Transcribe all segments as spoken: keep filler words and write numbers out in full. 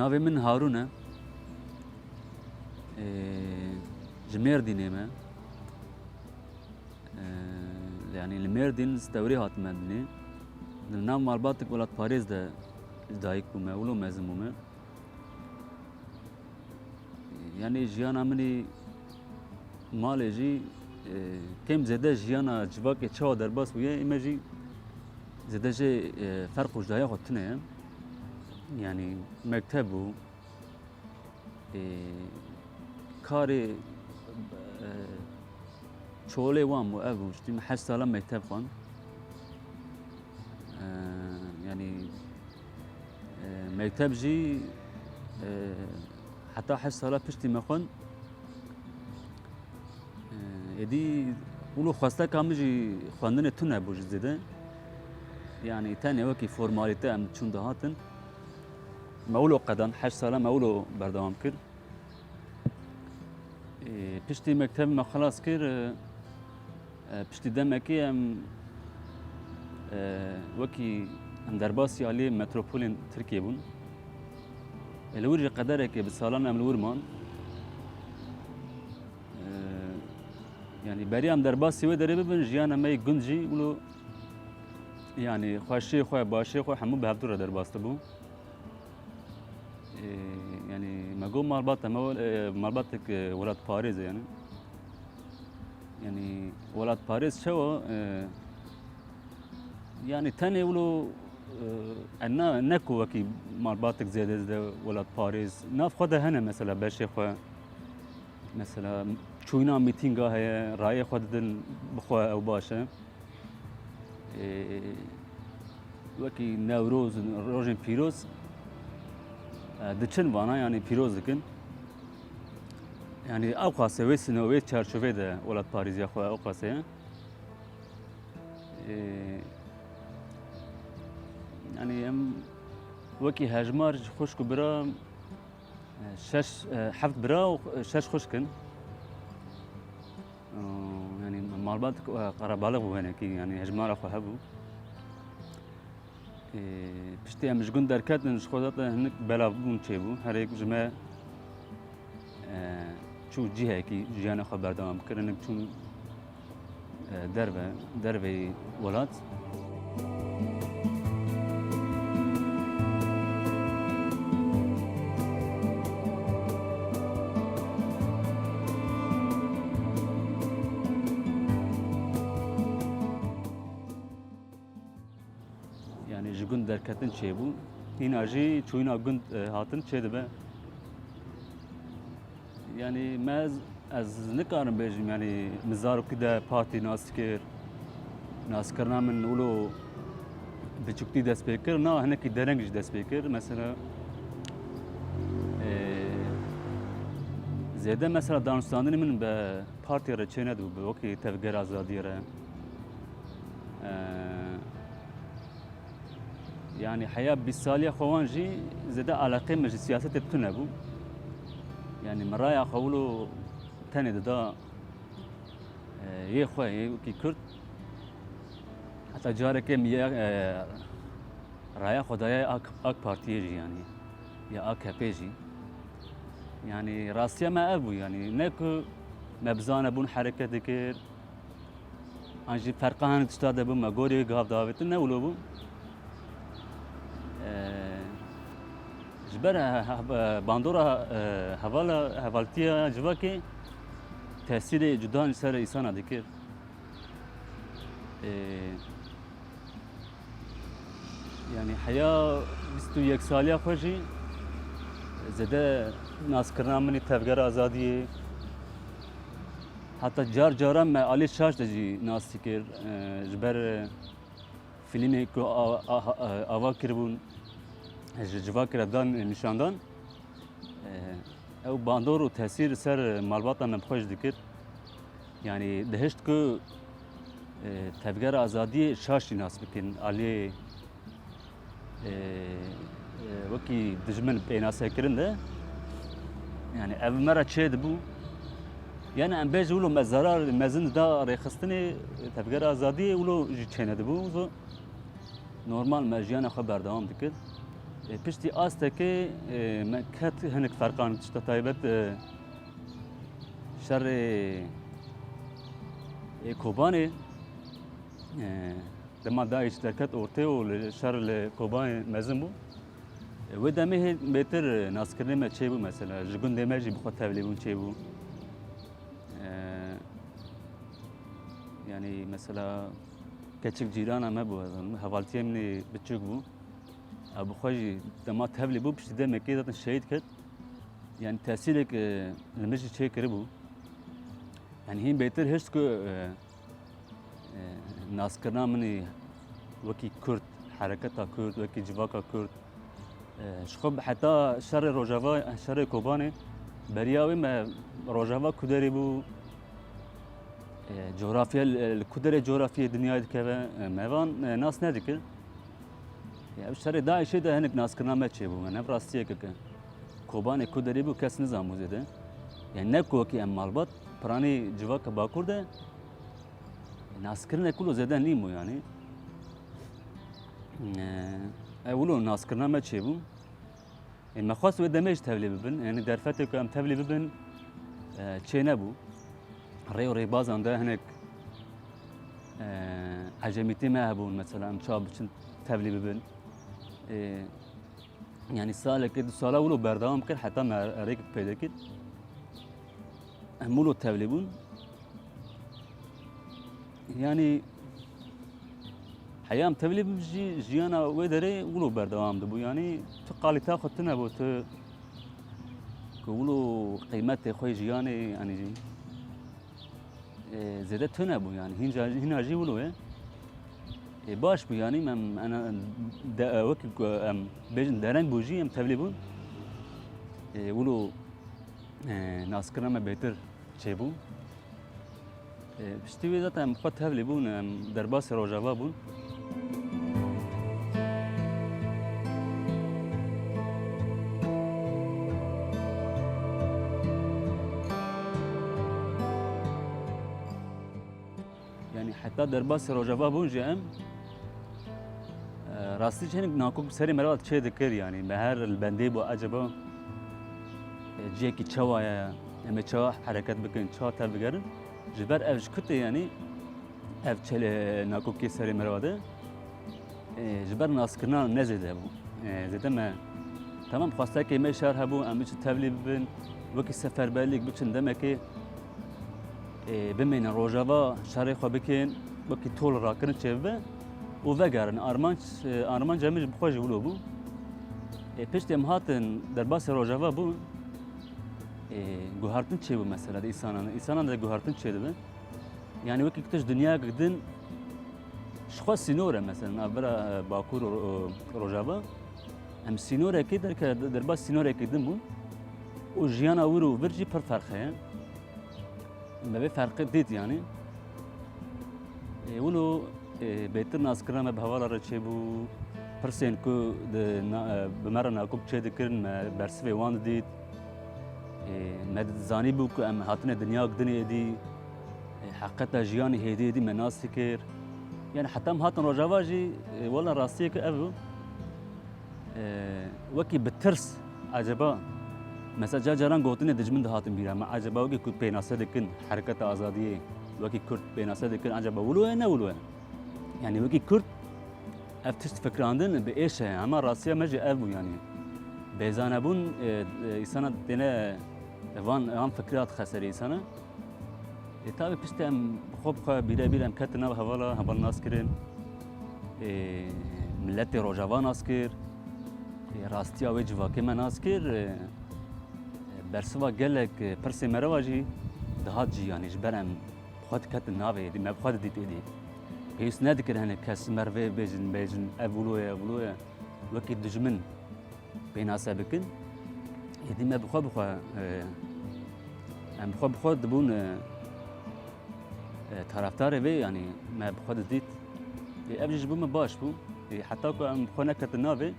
Navê min Harûn e. Ee, ji Mêrdînê me. Ee, yanî li Mêrdîn Stewrê hatime dinê. Li nav malbatek welatparêz de ji dayik bûme, wilo mezin bûme. Yanî jiyana min ê malê jî, e, kêm zêde jiyana civakê çawa derbas bûye, ê me jî zêde jê, e, ferq û cudaya xwe tune ye. Yanî mekteb bû, e, karê, e, çolê wan bû, ev bû. Ştî me heşt sala mekteb xwend. E, yanî, e, mekteb jî, e, heta heşt sala piştî me xwend. E, êdî wilo xwesteka min jî xwendinê tune bû ji zêde. Yanî tenê wekî formalîte em çûn dihatin. Me wilo qedan, heşt sala me wilo berdewam kir. Ê, piştî mekteb me xilas kir, e, e, piştî demekê em, e, wekî em derbasî aliyê metropolên Tirkiyê bûn. Ê, li wir jî qederekê bi salan em li wir man. E, yanî beriya em derbasî wê derê bibin, jiyana me yê gund jî wilo, yanî xweşiyê xwe, başiyê xwe hemû bi hevdû re derbas dibû. Ee, yanî me got malbat e, me wel-, e, malbatek, e, welatparêz e yanî. Yanî welatparêz çawa, e, yanî tenê wilo, e, e, na, ne ku wekî malbatek zêde zêde welatparêz. Nav xwe de hene mesela beşê xwe. Mesela çûyîna mîtînga heye, rayê xwe didin bi xwe ew baş e. Ê, wekî Newroz, rojên pîroz, e, diçin vana, yanî pîroz dikin. Yanî ewqas e wê sîno, wê çarçovê de welatparêziya xwe ewqas e. Ê, yanî em wekî hejmar ji xwişk û bira, e, şeş, e, heft bira û şeş xwişk in. Yanî malbat, e, qerebalix bû hinekî, yanî hejmara xwe hebû. Ê, piştî em ji gund derketin, ji xwe zaten hinek belavbûn çêbû. Her yek ji me, e, çû cihekî jiyana xwe berdewam kir, hinek çûn, e, derve, derveyî welat. Yanî ji gund derketin çêbû. Hîna jî çûyîna gund, e, hatin çêdibe. Yanî me ez, ez nikarim bêjim, yanî min zarokî de partî nas dikir. Naskirina min wilo biçûktî dest pê kir, na hinekî dereng jî dest pê kir. Mesela, e, zêde mesela danûstandinê min bi partî re çênedibû, bi wekî Tevgera Azadiyê re. E, Yanî heya bîst saliya xwe wan jî zêde eleqeyê min ji siyasetê tune bû. Yanî min raya xwe wilo tenê dida, e, yê xwe, yê wekî Kurd. Heta carekê min yê, e, raya xwe daye AK, AK Partiyê jî yanî, ya A K P jî. Yanî rastiya me ev bû yanî. Ne ku me bi zane bûn hereket dikir, An jî ferqa hin tişta de bû, me gorî wê gav davêtin, ne wilo bû. Ee, ji ber he-, he-, bandora, e, hevala, hevaltiya civakê tesîrê cuda li ser îsana dikir. Ee, Yanî heya bîst û yek saliya xwe jî zêde naskirina min ê Tevgera Azadiyê. Heta car caran me alî şaş de jî nas dikir, e, ji ber, e, fîlmê ku a-, a-, a-, ava kiribûn, ji civakê re dan, e, nîşandan. E, ew bandor û tesîr li ser malbata me bi xwe jî dikir. Yanî dihişt ku, e, Tevgera Azadiyê şaş jî nas bikin. Aliyê, e, e, wekî dijmin pênasekirin de. Yanî ev me re çêdibû. Yanî em bêjin wilo me zerar mezin da rêxistinê Tevgera Azadiyê, wilo jî çênedibû. Zo-, Normal me jiyana xwe berdewam dikir. E, piştî astekê, e, me ket hinek ferqan tişta taybet, e, şerê, e, Kobanê, e, dema DAIŞ derket ortê û li şer li Kobanê mezin bû. E, wê demê hê bêtir, e, naskirinê me çêbû mesela. Ji gundê me jî bi xwe tevlî bûn çêbû. E, yanî mesela keçik cîrana me bû, ez zanim, hevaltiyê min ê biçûk bû. Ew bi xwe jî dema tevlî bû, piştî demekê zaten şehîd ket. Yanî tesîrek, e, li min jî çêkiribû. Yanî hîn bêtir hişt ku, e, e, naskirina min ê wekî Kurd, hereketa Kurd, wekî civaka Kurd, e, ji xwe heta şerê Rojava, şerê Kobanê, beriya wê me Rojava ku derê bû, e, cografya, e, li ku derê cografyayê dinyayê dikeve, e, me van, e, nas nedikir. Ya, ev şerê DAIŞê de hinek naskirina me çêbû. Me ne rastiyeke ke Kobanê ku derê bû kes nizanbû zêde. Yani ne ku wekî em malbat, piranî civaka Bakur de naskirinek wilo zêde nîbû yani. E, ev wilo naskirina me çêbû. E, me xwest wê demê jî tevlî bibin. Yani derfetê ku em tevlî bibin, e, çê nebû. Rê û rêbazan de hinek, e, ecemîtî me hebûn, mesela em çawa biçin tevlî bibin. E, yani salekê, du sala wilo berdewam kir, heta me rêk peyda kir. Em wilo tevlî bûn. Yani heya em tevlî bibin jî, jiyana wê derê wilo berdewam dibû. Yani tu kalîta xwe tune bû, tu ku wilo qîmetê xwe yê jiyanê, yani, e, zêde tune bû, yani, hînca, hîna jî wilo ye. E, baş bû, yani, em, ena, de, e, wekî ku em bêjin dereng bû jî, em tevlî bûn. E, wilo, e, naskirina me bêtir çêbû. E, piştî wê zaten em xwe tevlî bûn, em derbasî Rojava bûn. Yani heta derbasî Rojava bûn jî em, e, rastî jî hinek nakok serê me re çê dikir, yani me her li bendê bû, acaba, e, cihekî çawa ye, em ê çawa hereket bikin, çawa tevbigerin. Ji ber ev ji ku tê, yani ev çelê nakokê serê me re de, e, ji ber naskirina ne zêde bû. E, zêde me, temam, xwestekê me şer hebû, em biçin tevlî bibin, wekî seferberlîk biçin demekê, e, bimênin Rojava, şerê xwe bikin, wekî tol rakirin çêbibe û vegerin. Armanc, e, armanca min jî bi xwe jî wilo bû. E, piştî em hatin derbasî Rojava bûn, e, guhertin çêbû mesela di însanan, însanan de guhertin çêdibe. Yani wekî tu ji dinyayek din ji xwe sînor e, mesela navbera, e, Bakur û, û Rojava. Em sînorekê derke, derbas sînorekê din bûn. Û jiyana wir û vir jî pir ferq heye. Me vê ferqê dît yani. E, wilo, e, bêtir naskirina me bi hevala re çêbû. Pirsên ku di na-, e, bi me re nakok çêdikirin, me bersivê wan didît. Ê, me dizanîbû ku em hatine dinyayek dinê êdî, ê, heqeta jiyanê hêdî êdî me nas dikir. Yani heta em hatin Rojava jî, ê, wela rastiyeke ev bû. Ê, wekî bi tirs, acaba, mesela car caran gotinê dijmin dihatin bîra me, acaba wekî ku pênase dikin hereketa azadiyê, wekî Kurd pênase dikin, acaba wilo ye, ne wilo ye? Yani wekî Kurd ev tişt fikirandin bi êş e, ama rastiya me jî ev bû yani. Bêzanebûn, e, e, îsana têne van, van fikira dixe serê îsana. E, tabi piştî em xwe bi xwe bîre bîr em ketin nav hevala, heval nas kirin. E, miletê Rojava nas kir. E, rastiya wê civakê me nas kir. E, e, bersiva gelek, e, pirsê meriva jî dihat cî yani ji ber em bi xwe diketin navê êdî, me bi xwe didît êdî. Pêwîst nedikir hinek kes ji me re vê bêjin, bêjin, ev wilo ye, ev wilo ye. Wekî dijmin pênase bikin. Êdî me bi xwe bi xwe, e, em bi xwe bi xwe dibûn, e, e, taraftarê vê, yanî me bi xwe didît. Ê, ev jî ji bo me baş bû. Ê, heta ku em bi xwe neketin navê,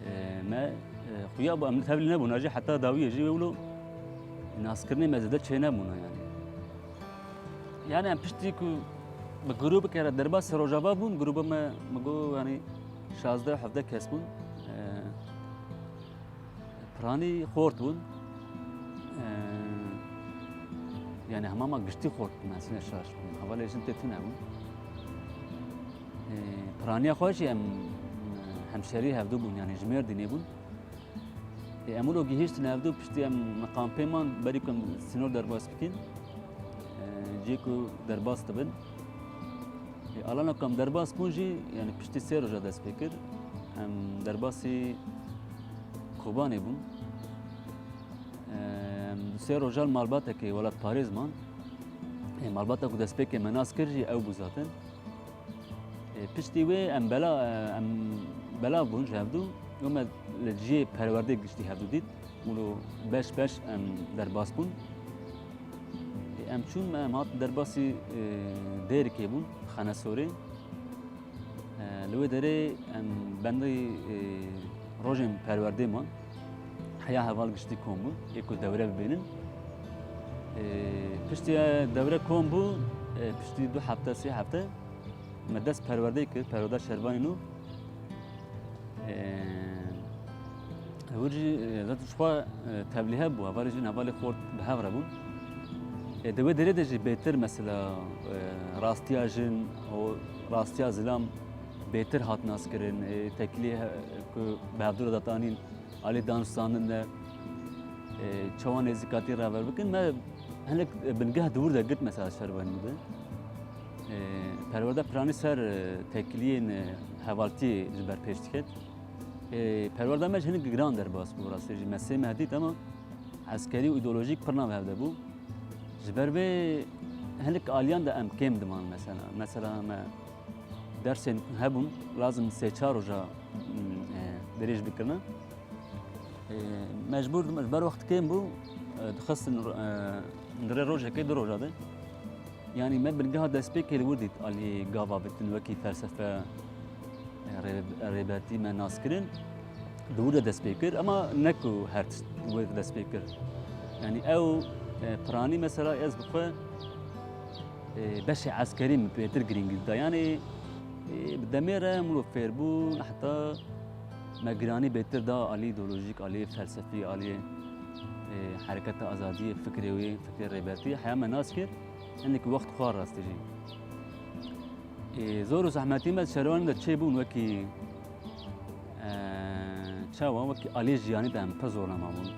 Ê, me, ê, xuya bû, em tevlî nebûn, jî heta dawiyê jî wê wilo naskirinê me zêde çênebûna, yanî. Yanî em piştî ku bi grûbeke re derbasî Rojava bûn, grûba me, me got, yanî şazdeh hevdeh kes bûn. Ê, Piranî xort bûn. Ee, yani hemama giştî xort bûn, ez ne şaş bûn. Hevalê jin tê tune bûn. Ee, piraniya xwe jî em, e, hemşerî hevdû bûn, yani ji Mêrdînê bûn. Ê, em wilo gihîştin hevdû, piştî em li kampê man, berî ku em sînor derbas bikin, e, cihê ku derbas dibin. Ê, alana ku em derbas bûn jî, yani piştî sê roja dest pê kir, em derbasî Kobanê bûn. Em du sê roja li malbatekê welatparêz man. Ê, malbata ku destpêkê me nas kir jî ew bû zaten. Ê, piştî wê em bela, em belav bûn ji hevdû û me li cihê perwerdê giştî hevdû dît. Wilo beş beş em derbas bûn. Ê, em çûn, me, em hatin derbasî, e, Dêrikê bûn, Xenesorê. E, li wê derê em bendî, e, rojên perwerdê man. Heya heval giştî kom bû, ê ku dewre bibînin. E, piştî dewre kom bû, e, piştî du hefte, sê hefte me dest perwerdê kir, perwerda şervanî nû. E, wir jî, e, zaten ji xwe, e, tevlîhe bû, hevalê jin hevalê xort bi hev re bûn. E, di wê derê de jî bêtir mesela, e, rastiya jin û rastiya zilam bêtir hat naskirin, e, tekilî he-, ku bi hevdû re datanîn, alî danûstandin de, e, çawa nêzîkatî raver bikin, me hinek bingeh di wir de girt mesela şervanî de. E, perwerda piranî ser, e, tekiliyên, e, hevaltiyê ji ber pêş diket. Ê, perwerda me ji hinek giran derbas bû, rastî jî me sê meh dît, ama eskerî û îdeolojîk pir nav hev de bû. Ji ber vê hinek aliyan de em kêm diman mesela. Mesela me dersên hebûn, lazim sê çar roja, mm, e, dirêj bikirine. E, mecbûr, ji ber wext kêm bû, e, dixistin, e, di rê rojekê du roja de. Yanî me bingeha destpêkê li wir dît alî gava bitin wekî felsefe, e, rê-, rêbertî me nas kirin. Di wir de dest pê kir, ema ne ku her tişt li wir dest pê kir. Yanî ew, e, piranî mesela ez bi xwe, e, beşê eskerî min pêtir girîngî dida. Yanî, e, bi demê re min fêr bûn, heta me giranî bêtir da alî îdeolojîk, alî felsefî, alî, e, hereketa azadiyê, fikrê wê, fikrê rêbertî, heya me nas kir. Hinek wext xwar rastî jî. Ê, zor û zehmetî me di şervanî de çêbûn wekî, e, çawa, wekî aliyê jiyanî de em pir zorlama bûn.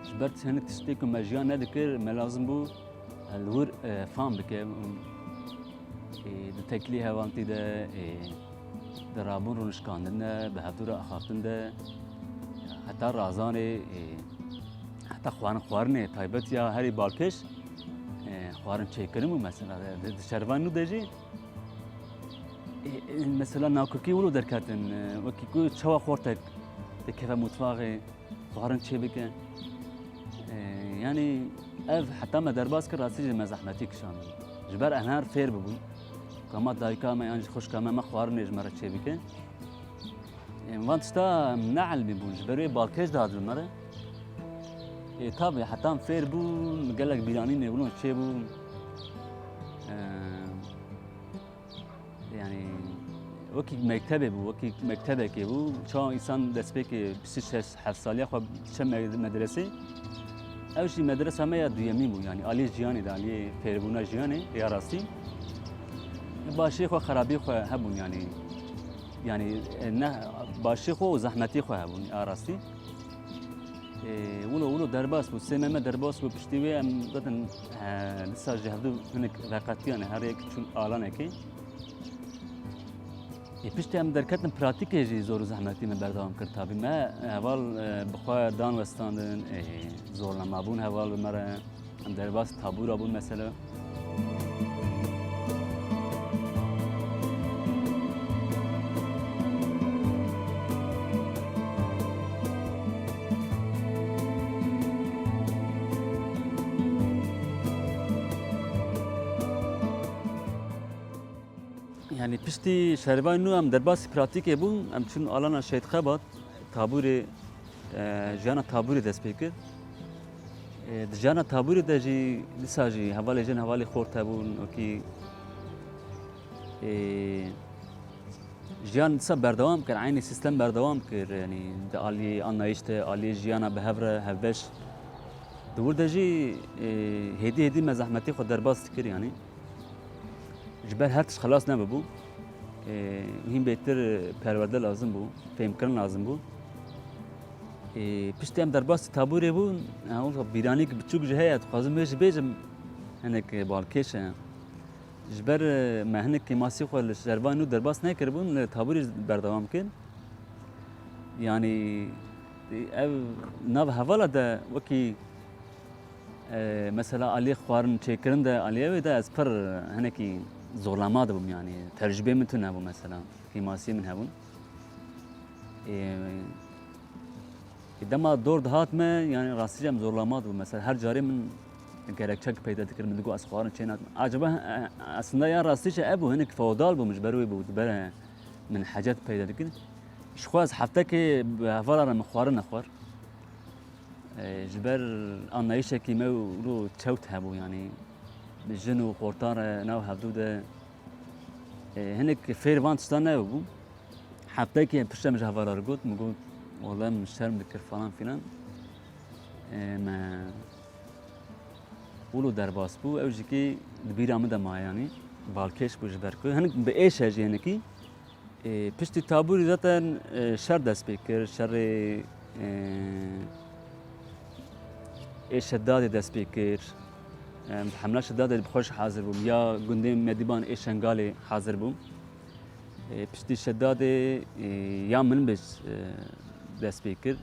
Ji ber hinek tiştê ku me jiyan nedikir, me lazim bû, e, li wir, e, fam bike. Ê, di teklî hevantî de, ê, di rabûn rûnişkandin de, bi hevdû re axaftin de, heta razanê, ê, heta xwarin, xwarinê taybet ya herî balkêş, e, xwarin çêkirin bû mesela. Di, di şervanî nû de jî, e, e, mesela nakokî wilo derketin, e, wekî ku çawa xortek dikeve mutfaxê, xwarin çêbike. E, yanî ev heta me derbas kir, rastî jî me zehmetî kişand. Ji ber em her fêr bibûn. Ka ma dayika me yan jî xwişka me, me xwarinê ji me re çêbike. Em van tişta em neelmî bûn, ji ber wê balkêş dihadin me re. Ê, tabî, heta em fêr bûn, gelek bîranînê wilo çêbûn. Em, yanî, wekî mektebê bû, wekî mektebekê bû. Çawa însan destpêkê bîst û şeş heft saliya xwe diçe me-, medresê. Ew jî medresa me ya duyemîn bû, yanî aliyê jiyanê de, aliyê fêrbûna jiyanê ya rastî. Başiyê xwe, xerabiyê xwe hebûn, yanî, yanî, e, ne, başiyê xwe û zehmetiyê xwe hebûn ya rastî. E, wilo, wilo derbas bû, sê meh me derbas bû, piştî wê em zaten, e, dîsa ji hevdû hinek veqetiyane, her yek çûn alanekê. Ê, piştî em derketin pratîkê jî zor û zehmetî me berdewam kir. Tabî me heval, e, bi xwe dan westandin, ê, zorlama bûn heval bi me re. Em derbas tabûra bûn mesela. Yanî piştî şervanî nû em derbasî pratîkê bûn, em çûn alana Şehîd Xebat, tabûrê, e, jiyana tabûrê dest pê kir. E, di jiyana tabûrê de jî dîsa jî hevalê jin, hevalê xort hebûn, wekî, e, Jiyan dîsa berdewam kir, eynî sîstem berdewam kir. Yanî di aliyê anlayîş de, aliyê jiyana bi hev re, hevbeş. Di wir de jî, e, hêdî hêdî me zehmetê xwe derbas dikir yanî. Ji ber her tişt xelas nebibû. E, hîn bêtir perwerde lazim bû, fêhmkirin lazim bû. E, piştî em derbasî tabûrê bûn, e, bîranîk biçûk jî heye, dixwazim wê jî bêjim, hinek balkêş e. Ji ber, e, me hinek kêmasî xwe li şervanî nû derbas nekiribûn, li tabûrê berdewam kir. Yanî, ev nav hevala de wekî, e, mesela aliyê xwarin çêkirin de, aliyê wê de ez pir hinekî zorlama dibûm, yanî tecrûbê min tune bû mesela, kêmasiyê min hebûn. E, Dema dor dihat me, yanî rastî jî em zorlama dibû. Mesela her carê min gerekçek peyda dikir, min digot ez xwarin çê nakim. Acaba, e, aslında ya rastî jî ev bû, hinek feodal bû, min ji ber wê bû, dibere min hecet peyda dikir. Ji xwe ez heftekê bi hevala re min xwarin nexwar. E, ji ber anlayîşekî me û çewt hebû, yanî jin û xortan re nav hevdû de, e, hinek fêr van tiştan nebû. Heftekê piştre min ji hevala re got, min got, wele min şerm dikir falan filan. E, me wilo derbas bû, ew jî kî di bîra min de maye, yanî balkêş bû ji ber ku hinek bi êş e jî hinekî. E, piştî tabûrî zaten, e, şer dest pê kir, şerê, e, ê Şedadê dest pê kir. E, hemla Şedadê bi xwe jî hazir bûm, ya gundê Medîban ê Şengalê hazir bûm. E, piştî Şedadê, e, ya min bi, e, dest pê kir.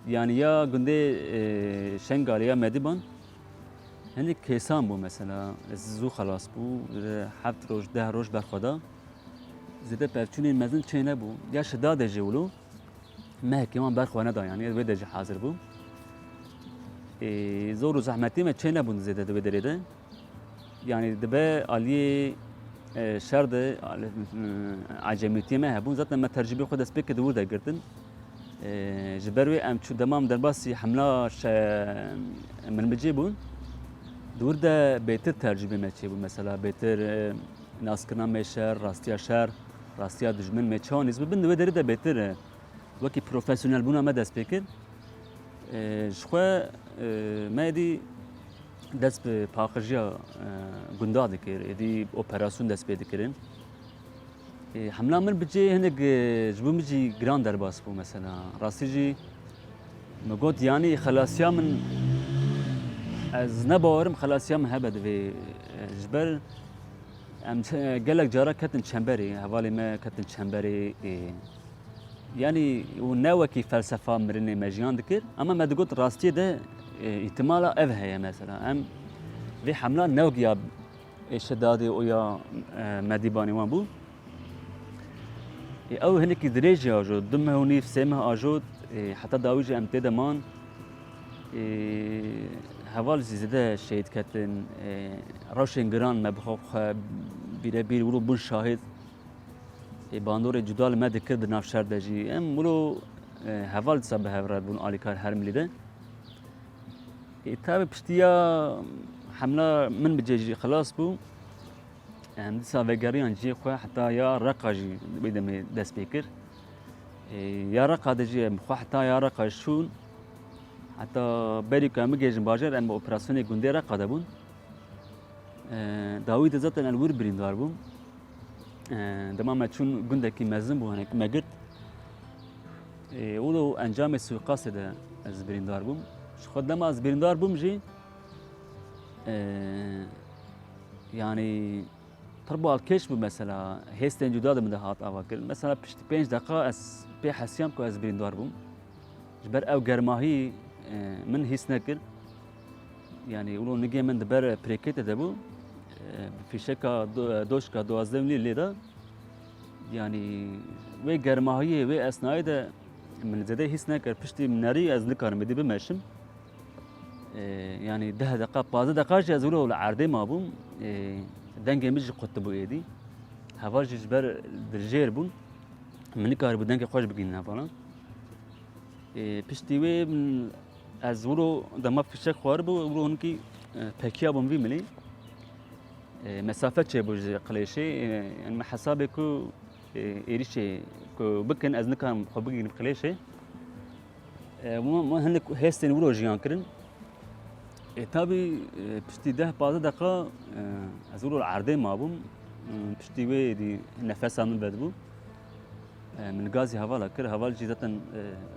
Yanî ya gundê, e, Şengalê ya Medîban hinek kêsan bû mesela, zû xelas bû, heft roj, deh roj berxwe da. Zêde pevçûnên mezin çênebû. Ya Şedadê jî wilo mehekê wan berxwe neda, yanî wê de jî hazir bû. E, zor û zehmetê me çênebûn zêde di wê derê de. Yanî dibe aliyê, e, şer de, ali-, e, ecemîtiyê me hebûn. Zaten me tercîbê xwe dest pê kir di wir de girtin. E, ji ber wê em çû dema em derbasî hemla şe-, Minbicê bûn. Di wir de bêtir tercîbê me çêbû. Mesela bêtir, e, naskirina mêşer, rastiya şer, rastiya dijmin, me çawa nîz bibin, di wê derê de bêtir, e, wekî profesyonelbûna me dest pê kir. E, ji xwe, e, me êdî dest bi paqijiya, e, gunda dikir, êdî operasyon dest pê dikirin. E, hemla Minbicê hinek, e, ji bo min jî giran derbas bû mesela. Rastî jî min got, yanî xelasiya min, ez ne bawerim xelasiya min hebe divê, e, ji ber em, e, gelek cara ketin çemberê, hevalê me ketin çemberê, e, Yanî û ne wekî felsefa mirinê me jiyan dikir, ama me digot rastiyê de, e, îhtimala ev heye mesela. Em vê hemla newgiya ê Şedadê û ya, e, Medîbanê wan bû. E, ew hinekî dirêj jî ajot, du meh û nîv, sê meh ajot, e, heta dawî jî em tê de man. E, heval jî zêde şehîd ketin, e, rewşên giran me bi xwe, xwe bîrebîr wilo bûn şahid. Ê bandorê cuda li me dikir di nav şer de jî. Em wilo, e, heval dîsa bi hev re bûn alîkar her milî de. Ê tabi piştiya hemla Minbicê jî xilas bû. Em dîsa vegeriyan cihê xwe heta ya Reqa jî wê demê dest pê kir. Ê, ya Reqa de jî em xwe heta ya Reqa jî çûn. Heta berî ku em bigihêjin bajêr em bi operasyonê gundê Reqa de bûn. E, dawî de zaten ez li wir birîndar bûm. E, dema me çûn gundekî mezin bû, hinek me girt. E, wilo encamê suîqastê de ez birîndar bûm. Ji xwe dema ez birîndar bûm jî, e, Yanî pir balkêş bû mesela, hêstên cuda di min de hat ava kirin. Mesela piştî pênc deqa ez pê hesiyam ku ez birîndar bûm. Ji ber ew germahî, e, min hîs nekir. Yanî wilo nigê min di ber pirêkê de bû. E, bi fîşeka do-, doşka duwazdeh milî lê de. Yanî wê germahiyê, wê esnayê de min zêde hîs nekir. Piştî min nerî ez nikarim êdî bimeşim. E, yanî deh deqa, pazdeh deqa jî ez wilo li erdê mabûm. E, dengê min jî qutibû êdî. Heval jî ji ber dilêr bûn. Min nikaribû dengê xwe jî bigihînim hevalan. Ê, piştî wê min, ez wilo dema fîşek xwaribû, wilo hinkî, e, pekiya bûm vî milî. E, mesafe çêbû ji qilêşê, e, yanî me hesabê ku, e, êrîşê ku bikin, ez nikarim xwe bigihînim qilêşê. E, me, me hinek hêstên wilo jiyan kirin. E, tabî, e, piştî deh pazdeh deqa, e, ez wilo li erdê mabûm. E, piştî wê êdî nefesa min vedibû. E, min gazî hevala kir. Heval jî zaten, e,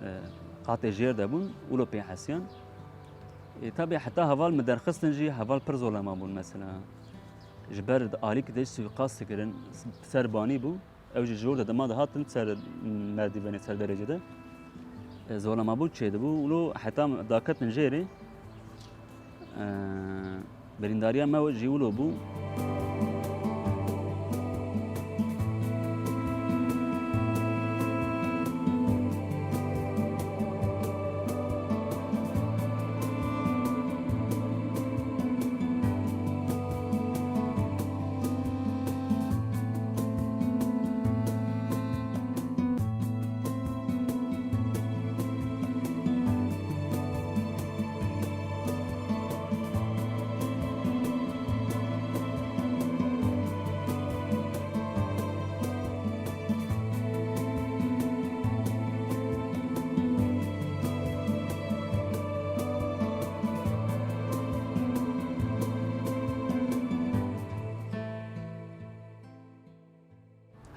e, qatê jêr de bûn. Wilo pê hesiyan. E, tabî heta heval min derxistin jî, heval pir zolema bûn mesela. Ji ber di alîkî de jî suîqas dikirin, ser banî bû. Ew jî ji hor de dema dihatin ser merdîvenê, ser derecê de, e, zolemabûn çêdibû. Wilo heta daketin jêrê, e, birîndariya me jî wilo bû.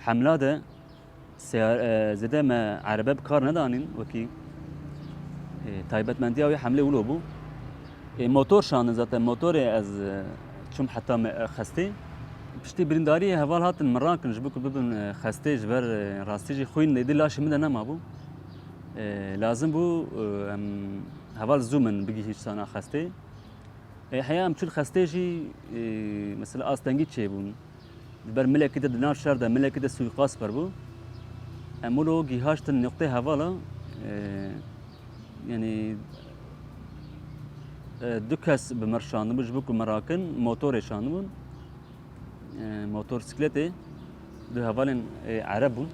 Hemla de seya-, e, zêde me erebe bi kar nedanîn wekî, e, taybetmendiya wê hemlê wilo bû. E, motor şandin zaten, motorê ez, e, çûm heta me, e, xestê. Piştî birîndariyê heval hatin min rakin ji bo ku bibim, e, xestê ji ber, e, rastî jî xwîn êdî laşê min de nemabû. E, lazim bû, e, em heval zû min bigihîştana xestê. E, heya em çûn xestê jî, e, mesela astengî çêbûn. Ji ber milekî de di nav şer de, milekî de suîqas pir bû. Em wilo gihaştin noqtê hevala, e, yanî, e, du kes bi mir şandibû, ji bo ku me rakin, motorê şandibûn. E, motorsîkletê du hevalên, e, ereb bûn.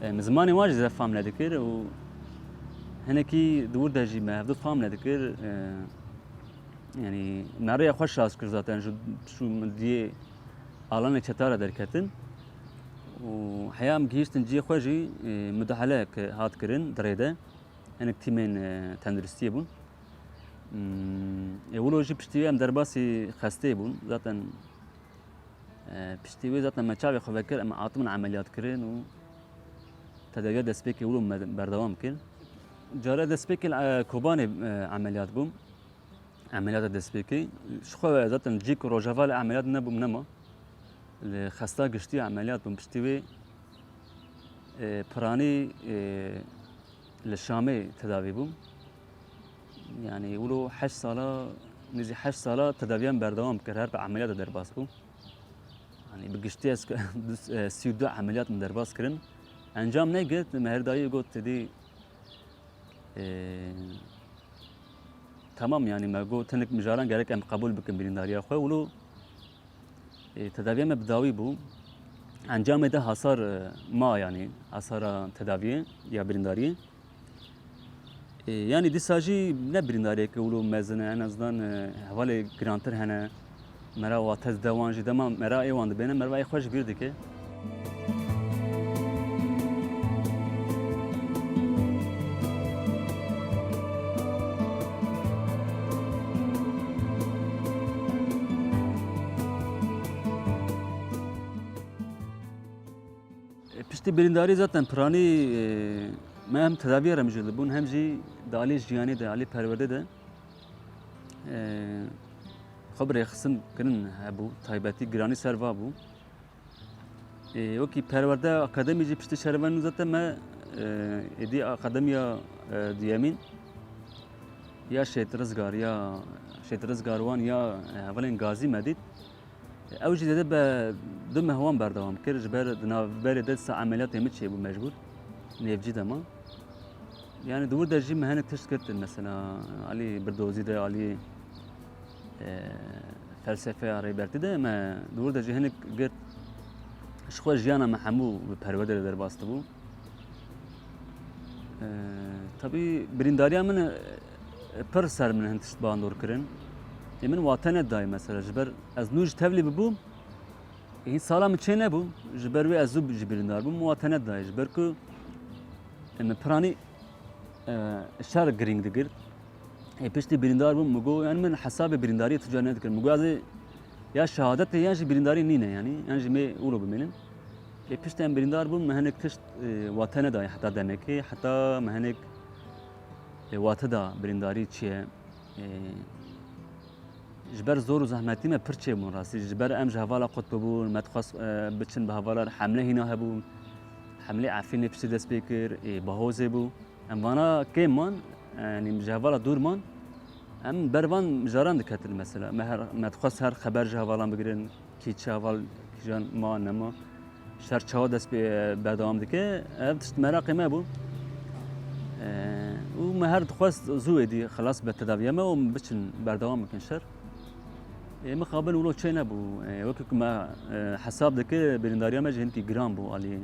E, min zimanê wan jî zêde fam nedikir û hinekî di wir de jî me hevdu fam nedikir. E, Yanî me rêya xwe şaz kir zaten, ji, ji min diyê alanê çeta re derketin. Û heya em gihîştin cihê xwe jî, e, mudahaleyek hat kirin di rê de. Hinek tîmên, e, tenduristiyê bûn. Hmm, ê wilo jî piştî wê em derbasî xestê bûn. Zaten, e, piştî wê zaten me çavê xwe vekir, em hatibûn emeliyat kirin û tedawiya destpêkê wilo me berdewam kir. Cara destpêkê li, e, Kobanê, e, emeliyat bûm. Emeliyata destpêkê. Ji xwe zaten cî ku Rojava li emeliyat nebûm nema. Li xesta giştî emeliyat bûm. Piştî wê, e, piranî, e, li Şamê tedavî bûm. Yanî wilo heşt sala, nêzî heşt sala tedaviya min berdewam kir. Her bi emeliyata derbas bûm. Yanî bi giştî ez du, e, sî û du emeliyat min derbas kirin. Encam negirt, me her dayî got, tedî, e, Tamam, yanî me got hinek mijaran gerek em qebûl bikin birîndariya xwe. Wilo, e, tedaviya me bi dawî bû. Encamê de hasar, e, ma, yanî hasara tedaviyê ya birîndariyê. E, yanî dîsa jî ne birîndariyeke wilo mezin e, en azından, e, hevalê girantir hene. Mera wate dide wan jî dema mera ê wan dibêne, mera ê xwe ji bîr dike. Piştî birîndarî zaten piranî, e, me hem tedaviyê re mijûl dibûn, hem jî di alî jiyanê de, alî perwerdê de, e, Xwe bi rêxistin kirin hebû, taybetî giranî ser va bû. Ê, wekî perwerde akademî jî piştî şerê ve nû zete me, e, êdî akademiya, e, duyemîn ya Şêt Rizgar, ya Şêt Rizgar wan ya, e, hevalên Gazî me dît. Ew jî zêde be du meh wan berdewam kir, ji ber di navberê de dîsa emeliyatê min çêbû mecbûr. Nêvcî de ma. Yani di wir de jî me hinek tişt girtin, mesela alî birdozî de, alî, e, felsefeya Rêbertî de me di wir de jî hinek girt. Ji xwe jiyana me hemû bi perwerde de derbas dibû. E, tabî birîndariya min, e, pir ser min hin tişt bandor kirin. Ê min wate nedayê mesela, ji ber ez nû ji tevlî bibûm, hîn sala min çê nebû, ji ber wê ez zû ji birîndar bûm, wate nedayê, ji ber ku, e, min piranî, e, şer girîng digirt. Ê piştî birîndar bûm, min got, yani min hesabê birîndariyê tu car nedikirim. Min got, ez ê ya şehadetê yan jî birîndarî nîne, yani, yan jî mê wilo bimînim. Ê piştî em birîndar bûn, me hinek tişt, e, wate nedayê heta demekê, heta me hinek, e, wate da birîndarî çi ye. E, ji ber zor û zehmetî me pir çêbûn rastî. Ji ber em ji hevala qut bibûn, me dixwest, e, biçin bi hevala re, hemle hîna hebûn. Hemlê Efrînê piştî dest pê kir, ê, Bahozê bû. Em vana kêm man, yanî ji hevala dûr man. Em ber van mijaran diketin mesela. Me her, me dixwest her xeber ji hevalan bigirin. Kî çi heval, kîjan ma, nema. Şer çawa dest pê berdewam dike, ev tişt meraqê me bû. E, û me her dixwest zû êdî xilas be tedaviya me û biçin berdewam bikin şer. Ê, mixabin wilo çê nebû. Ê, wekî ku me, e, hesab dike, birîndariya me jî hinekî giran bû alî.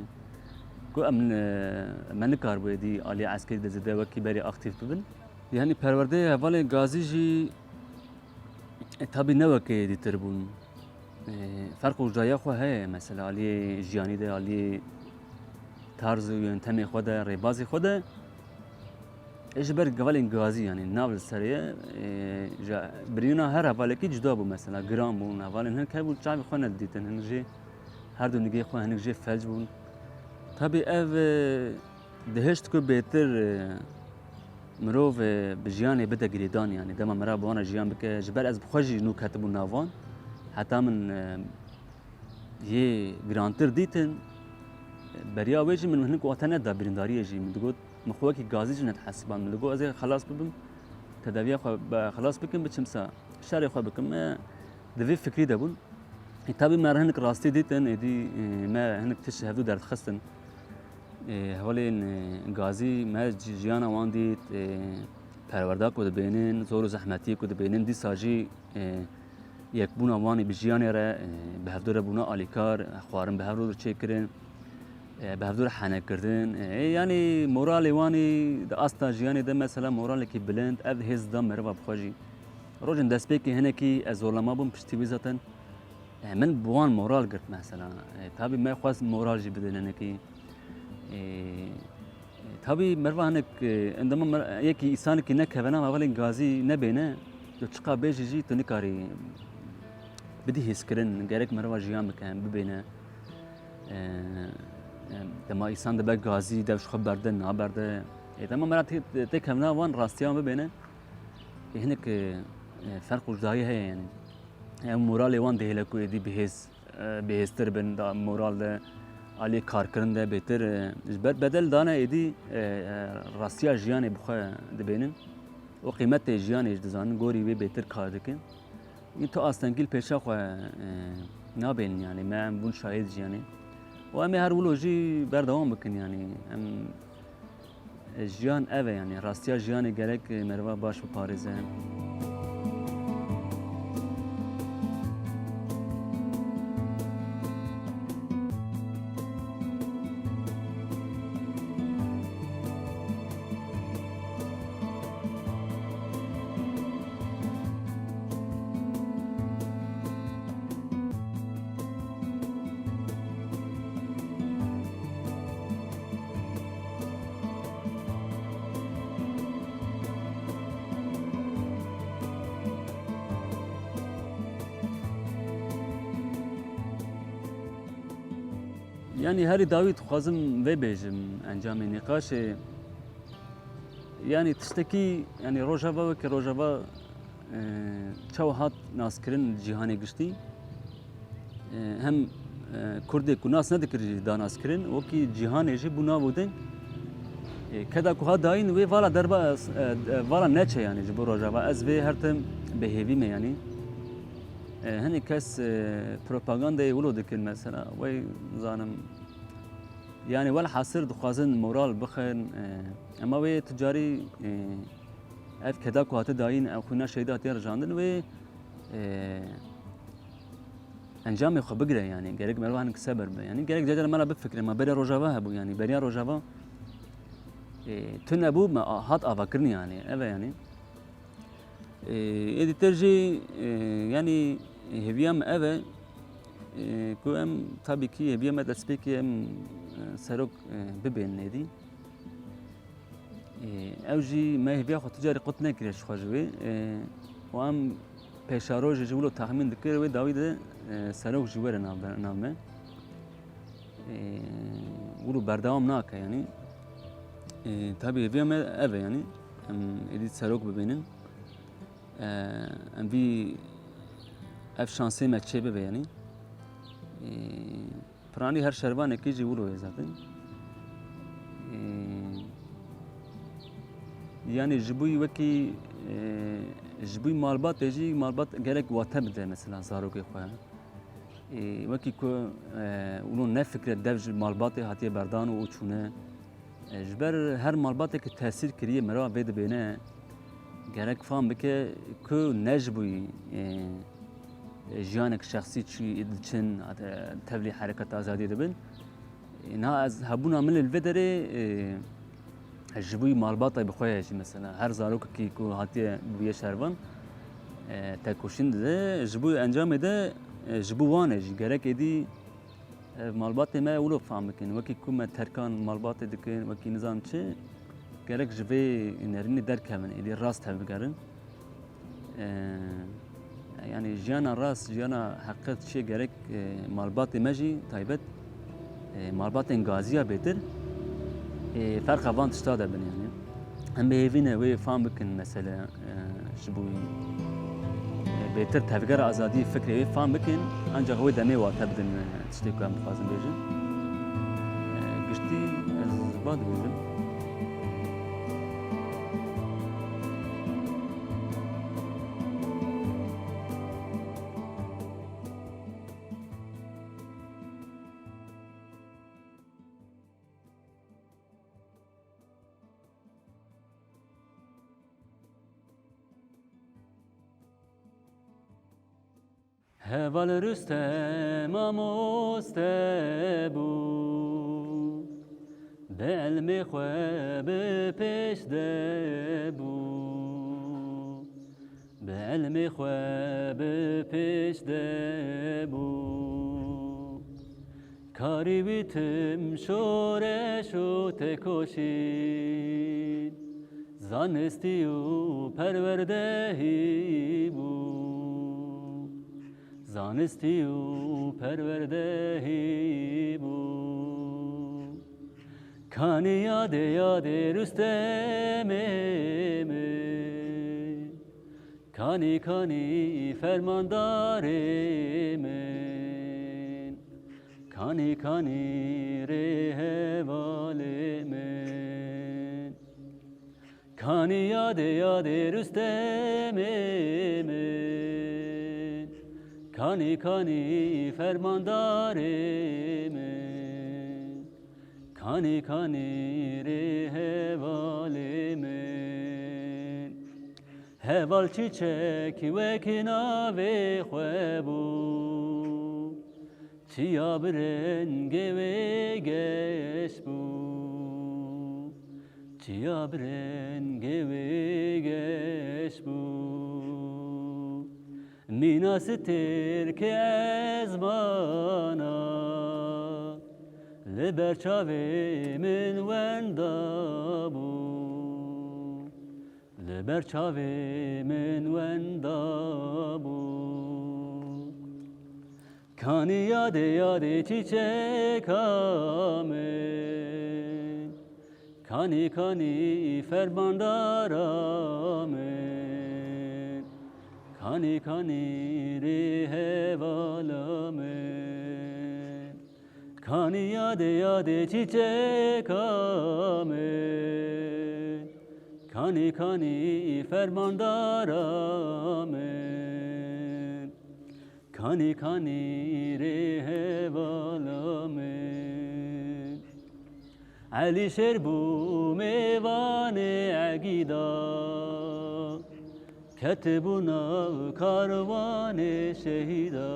Ku em, e, me nikaribû êdî alî eskerî de zêde wekî berê aktîf bibin. Yanî perwerdeyê hevalên gazî jî, e, tabî ne weke yê dîtir bûn. E, ferq û cudaya xwe heye, mesela aliyê jiyanî de, aliyê tarz û yöntemê xwe de, rêbazê xwe de. E, ji ber hevalên gazî, yanî nav li serê ye, e, ji birîna her hevalekî cuda bû, mesela giran bûn, hevalên hinek hebûn çavê xwe nedidîtin, hinek jê her du nigê xwe hinek jê felc bûn. Tabî ev, e, dihişt ku bêtir, e, mirov, e, bi jiyanê bide girêdan, yanî dema mira bi wan re jiyan bike, ji ber ez bi xwe jî nû ketibû nav wan, heta min, e, yê girantir dîtin, beriya wê jî min hinek wate neda birîndariyê jî. Min digot, min xwe wekî gazî jî nedihesiband. Min digot, ez ê xelas bibim, tedaviya xwe be-, xelas bikim, biçim sa şerê xwe bikim. Me di vê fikrî de bûn. Ê, tabî me re hinek rastî dîtin, êdî, ê, me hinek tişt ji hevdû derdixistin. Ê, hevalên, ê, gazî me ji-, jiyana wan dît, ê, perwerda ku dibênin, zor û zehmetiyê ku dibênin, dîsa jî, ê, yekbûna wan ê bi jiyanê re, e, bi hevdû re bûna alîkar, xwarin bi hevdû re çêkirin, e, bi hevdû re hene kirdin. E, yanî moralê wan ê di asta jiyanê de mesela moralekî bilind, ev hêz da meriva bi xwe jî. Rojên destpêkê hinekî ez zorlama bûm piştî wî zaten, e, min bi wan moral girt mesela. E, tabî me xwest moral jî bidin hinekî. E, Tabî meriva hinek, e, endama mer-, yekî îsanekî nekevena, hevalên gazî nebêne, tu çiqa bêjî jî tu nikarî bidî hêzkirin, gerek meriva jiyan bike, bibêne. E, e, dema îsan dibe gazî, dev ji xwe berde, naberde. E, dema meriva tê, tê kevna wan rastiya wan bibêne. E, hinek, e, e, ferq û cudayî heye yanî. Ev moralê wan dihêle ku êdî bihêz e, bihêztir bin, da moral de aliyê karkirin de bêtir, e, ji ber bedel dane êdî, e, e, rastiya jiyanê bi xwe dibênin û qîmetê jiyanê jî dizanin, gorî wê bêtir kar dikin. Yî tu astengî li pêşa xwe, e, nabênin, yanî me em bûn şahid jiyanê. Û em ê her wilo jî berdewam bikin, yanî em Jiyan ev e, yanî rastiya jiyanê gerek meriva baş biparêze. Yanî herî dawî dixwazim vê bêjim encamê nîqaşê. Yanî tiştekî, yanî Rojava weke Rojava, E, çawa hat naskirin cîhanê giştî? E, hem, e, Kurdê ku nas nedikir jî da naskirin, wekî cîhanê jî bû nav û deng. E, keda ku hat dayîn wê vala derba, e, e, vala neçe, yanî ji bo Rojava. Ez vê her tim bi hêvî me, yanî. E, hinek kes, e, propagandayê wilo dikin mesela. Wey zanim, yanî welhasil dixwazin moral bixin, e, ema wê tu carî, e, ev keda ku hate dayîn, ew xwîna şehîda hatiye rijandin, wê, e, encamê xwe bigire, yanî gerek merva hinek sebir be. Yanî gerek cara me re bifikire, ma beriya Rojava hebû, yanî beriya Rojava, e, tune bû, me a-, hat avakirin, yanî ev e, yanî. E, êdî ter jî, e, yanî hêviya me ev e, e, ku em, tabî kî hêviya me destpêkê em, e, serok, e, bibên êdî. E, ew jî me hêviya xwe tu carî qut nekiriye ji xwe ji wê. E, û em pêşerojê ji wilo texmîn dikir, wê dawî de, e, serok jî were nav, nav me. E, wilo berdewam nake, yanî. E, tabî hêviya me ev e, yanî. Em êdî serok bibînin. E, em vî, ev şansê me çê bibe, yanî. E, Piranî her şervanekî jî wilo ye zaten. Ee, yanî ji bo wekî, ee, ji bo malbatê jî, malbat gerek wate bide mesela zarokê xwe. Ee, wekî ku, ee, wilo nefikre dev ji malbatê hatiye berdan û çûne. E, ji ber her malbateke tesîr kiriye mirov vê dibêne, gerek fam bike ku ne ji bo, e, e, jiyanek şexsî çû diçin, e, tevlî hereketa azadiyê dibin. E, niha ez hebûna min li vê derê, e, ji bo malbata bi xwe ye jî mesela. Her zarokekî ku hatiye bûye şervan, e, tekoşîn dide. Ji bo encamê de, e, ji bo wan e jî. Gerek êdî Ev malbatê me wilo fam bikin. Wekî ku me terkan malbatê dikin, wekî nizam çi, gerek ji vê nerînê derkevin, êdî rast tevbigerin. Ee, yanî jiyana rast, jiyana heqîqet çi gerek, e, malbatê me jî taybet, e, malbatên gaziya bêtir, e, ferqa van tişta de bin yanî. Em bi hêvî ne wê fam bikin mesele, e, ji bo, e, bêtir tevgera azadiyê fikrê wê fam bikin, ancaq wê demê wate bidin, e, tiştê ku em dixwazin bêjin. E, giştî ez ba dibêjim. Heval Rûstem mamoste bû, bi ilmê xwe bi pêş de bû, bi ilmê xwe bi pêş de bû. Karî wî tim şoreş û têkoşîn, zanistî û perwerdehî bû. Zanistî û perwerdehî bû. Kanî yadê yadê Rûstemê min. Kanî kanî fermandarê min, kanî kanî rêhevalê min. Kanî yadê yadê Rûstemê min, kanî kanî fermandarê min. Kanî kanî rêhevalê min. Heval çîçek wekî navê xwe bû. Çiya bi rengê wê geş bû. Çiya bi rengê wê geş bû. Mîna stêrkê ezmana li ber çavê min wenda bû. Li ber çavê min wenda bû. Kanî yadê yadê çîçeka min. Kanî kanî fermandara min, Kanî kanî rê hevala min, kanî yadê yadê çîçeka min, kanî kanî fermandara min, kanî kanî rê hevala min. Elî Şêr bû mêvanê Egîda, ketibû nav karwanê şehîda,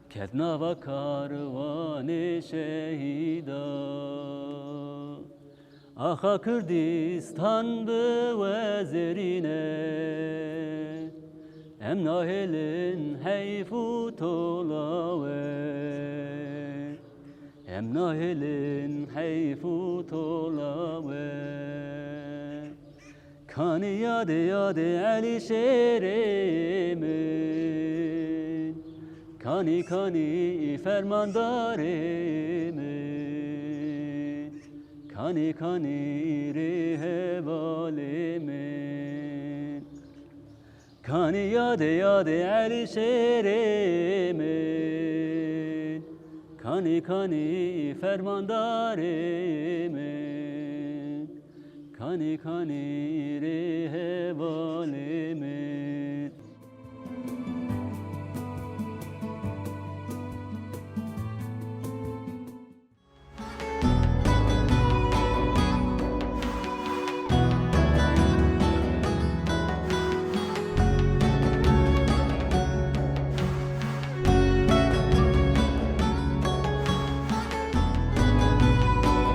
ket nava karwanê şehîda. Axa Kurdistan bi wezirîne, em nahêlin heyf û tola we. Em nahêlin heyf û tola we. Kanî yadê yadê Elî Şêrê min, kanî kanî fermandarê min, kanî kanî rê hevalê min. Kanî yadê yadê Elî Şêrê min, kanî kanî fermandarê min, kanî kanî rê hevalê min.